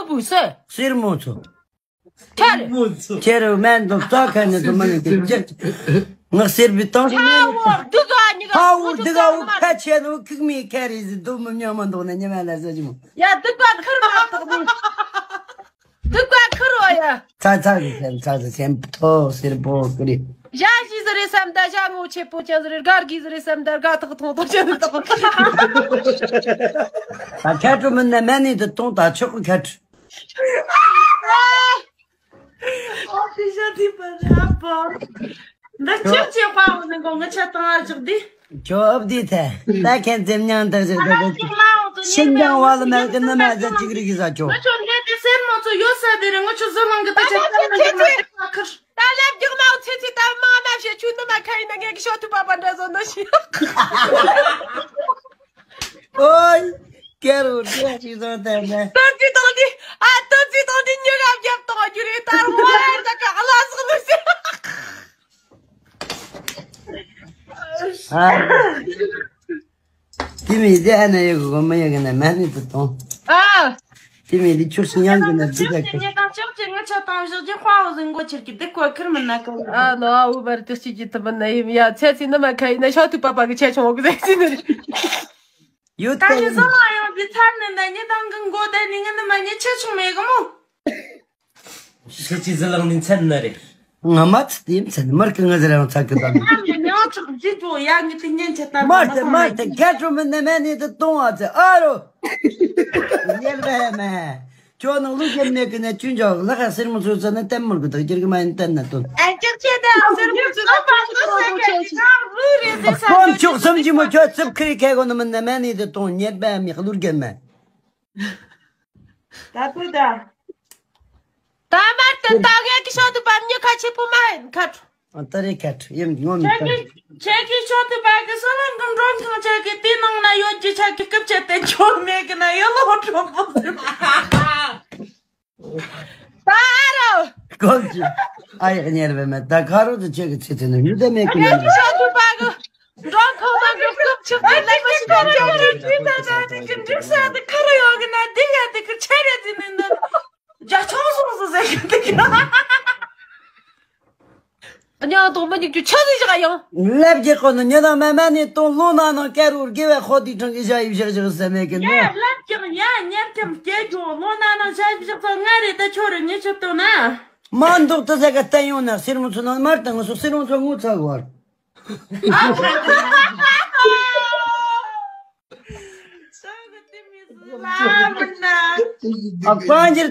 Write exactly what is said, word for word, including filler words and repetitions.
པུས་སུ། སེར་མོ་ཚོ། ཁྱེར། ཁྱེར་སྨན་དང་རྩ་ཁ་ནས་དུ་མ་ནས་དུ་ཅེ། ངག་སེར་བི་དང་། ཁ་འོ་འདི་ག་ཉི་ག་ཧ་འུ་འདི་ག་འུ་ཁ་ཆེ་དུ་ཁིག་མི་ཁ་རི་ཟི་དུ་མི་མྱོང་མ་འདུག་ན་ཉི་མ་ལ་ཟ་ཅི་མོ། ཡ་འདི་ག་ཁར་མ་ཐག་འདི། འདི་ག་ཁར་བ་ཡ། ཚ་ཚ་གི་སེམས་ཚ་ཚ་སེམས་ཐོ་སེར་པོ་ཀི་རི། ཞག་བཞི་ཟི་རེ་སམ་ད་ཞག་ངོ་ཆེ་པོ་ཅན་ཟི་རེ་སྒར་གི་ཟི་རེ་སམ་ད་སྒ་ཐག་ཐོང་ཐོང་ཅན་ཟི་ཐོང་། ད་ཁ་ཁྲོ་མི་ནས་མ་ནི་དུ་ཐོང་ད་ཆོག་གི་ཁ་ཁྲོ། ཨོ་དེ་ཤ་དེ་པ་ར་པ། འདི་ཁྱོད་ཅེས་པའོ་ནི་གོ་ངི་ཆ་དང་ཨ་ཅག་དེ། ཁྱོད་ཨབ་དེ་ཐལ། ད་ཁན་ཙེམ་ཉང་དག་ཅག་དེ་དེ། ཤིན་ཅང་བ་ལ་མེད་གི་ནི་མ་ཟ་ཅིག་རིག་གི་ཟ་ཁྱོད། ང་ཆོ་འདྲེ་དེ་སེར་མོ་ཚོ་ཡོད་ས་དེ་རེད། ང་ཆོ་ཟི་ལང་གི་ད་ཆ་ད་ལ་ཁར། ད་ལབ་རྒྱག་མའོ་ཚེ་ཚེ་ད་མ་མ་བཤད་ཆུ་ནི་མ་ཁ་ཡིན་ན་ངས་གི་ཤོ་ཐུ་པ་པ་འདྲ་བཟོ་འདོད་ཤི། ཨོའི། ཀེ་རུ་ཀེ་ཅི་ཟོ་ཏེ་ནེ། ཏོ་ཅི་ཏོ་ཏི། ཨ་ཏོ་ཅི་ཏོ་ཏི་ཉི་རབས་རྒྱབ་ཏོ་རྒྱུ་རེད་ད་རུང་བ་ཡ་ད་ཀ་ཨ་ལ་སོ་ནུ་སི། ཨ། ཏི་མི་དེ་ཨ་ན་ཡོ་གོ་མ་ཡོ་གི་ན་མ་ནི་ཏོ་ཏོ། ཨ། ཏི་མི་དེ་ཆུ་སི་ཉང་གི་ན་ཏི་ཀ་ཀི། ཉི་དང་ཅོག་ཅི་ང་ཆ་དང་བཞག་ཅི་ཁ་བ་ཟིན་གོ་ཆེར་གི་དེ་ཀོ་ཁིར་མི་ན་ཀ། ཨ་ནོ་ཨ་འུ་བར་ཏི་ཅི་ཅི་ཏི་མི་ན་ཡིམ་ཡ་ཚེ་ཚི་ནི་མ་ཁ་ཡིན་ན་ཤོ་ཐུ་པ་པ་གི་ཆེ་ཆུང་འོ་གི་ཟེ་ཚི་ནི། ཡོད་ད་ནི་ཟ་ལ་ཡོང་གི་ཚར་ནི་ན་ཉི་དང་གི་མགོ་ད་ནི་ང་ནི་མ་ཉི་ཆེ་ཆུང་མེད་གི་མོ། ཤེ་ཅི་ཟི་ལང་ནི་མཚན་ན་རེད། ང་མ་ཚི་དེ་མཚན་མར་གི་ང་ཟི་རང་ཚ་གི་དང་། ཨ་མི་ཉག་ཆག་ཅི་ཅོ་ཡ་ངི་ཏི་ཉན་ཆ་ད་མར་དེ་མར་དེ་ག་ཁྲོ་མི་ནི་མ་ནི་དུ་གཏོང་བ་ཚེ་ཨ་རོ། ཉེར་བའི་མ། ཁྱོད་ནང་ལུག་རྒྱན་མེད་གི་ནས་ཆུན་ཇོག་ལ་ཁ་སེར་མོ་ཚོས་ཚ་ན་ལྟད་མོར་གི་དག་ཁྱེར་གི་མ་ཡིན་ལྟད་ན་དོན། ཨ་ཅག་ཆེ་ད་སེར་མོ་ཚོས་ད་པ་ཚོ་ཟེར་གི་ཅི་ཁ་རུ་རེད་ཟེར་ས་དཀོན་མཆོག་གསུམ་གྱི་མོ་ཁྱོད་རྩིབ་ཁི་རི་ཁའི་གོ་ནི་མིན་ན་མ་ནི་དེ་གཏོང་ཉེར་བའི་མི་ལུག་རྒྱན་མེད། ད་དུ་ད། ད་མར་དེ་ད་ངས་ཀི་ཤོ་དུ་བབ་ཉི་ཁ་ཆེ་པོ་མ་ཡིན་ཁ་ཁྲོ། ཨ་ད་རེ་ཁ་ཁྲོ་ཡིན་ངོ་མི་ཁྱེད་ཀྱི་ཁ་ཁྲོ། ཁྱེད་ཀྱི་ཤོ་དུ་བབ་གི་ས་ལམ་གི་འགྲོ་ཁང་ཁྱེད་ཀྱི་དེ་ནང་ན་ཡོད་ཀྱི་ཁྱེད་ཀྱི་སྐུབ་ཆེད་དེ་ཁྱོད་མེད་གི་ན་ཡོད་ལོ་གྲོགས་པོ་ཟེར། ད་ཨ་རོ། ཀོབ་ཀྱི། ཨ་ཡག་ཉེར་བའི་མེད་ད་ཁ་རོ་དུ་ཁྱེད་ཀྱི་ཚེ་ཚེ་ནི་མྱུར་དེ་མེད་གི་ན་ཁྱེད་ཀྱི་ཤོ་དུ་བབ་གི། འགྲོ་ཁང་ནང་གི་སྐུབ་ཆུ་དེ་ལེགས་པ་ཞིག་ཐོན་ཆོག་གི་ཅི་ད་ད་དེ་གི་འགྲིག་ས་དེ་ཁ་ར་ཡོང་གི་ན་དེ་ག་དེ་གི་ཆ་རེ་ཟིན་ནི་འདུག་རྒྱ་ཆུང་སོང་སོང་ཟེར་གི་འདུག་ཉང་དང་མི་ཉིག་ཅུ་ཆ་ཟིག་བཞག་ཡང་། ལབ་རྒྱག་གོ་ནི་ཉི་དང་མ་མ་ནི་དང་ལོ་ན་ནང་ཀེ་རུ་དགེ་བའི་ཧོ་དི་གྲང་གི་ཞ་ཡི་བཞག་བཞག་ཟེར་མེད་གི་ཡ་ནི། ལབ་ཀྱང་ཡ་ཉེར་ཐེམ་སྐྱེ་རྒྱུ་ལོ་ན་ནང་ཞ་ཡི་བཞག་ཚོ་ང་རེ་ད་ཁྱོད་རེ་ཉི་ཆུ་དུ་ན། མ་འདུག་ཏུ་ཟེ་ག་བསྟན་ཡོང་ན་སེར་མོ་ཚོ་ནང་མར་དང་ངུ་སོ་སེར་མོ་ཚོ་ངུ་ཚ་གི་བར། ཨ་ཀོང་ཇིར།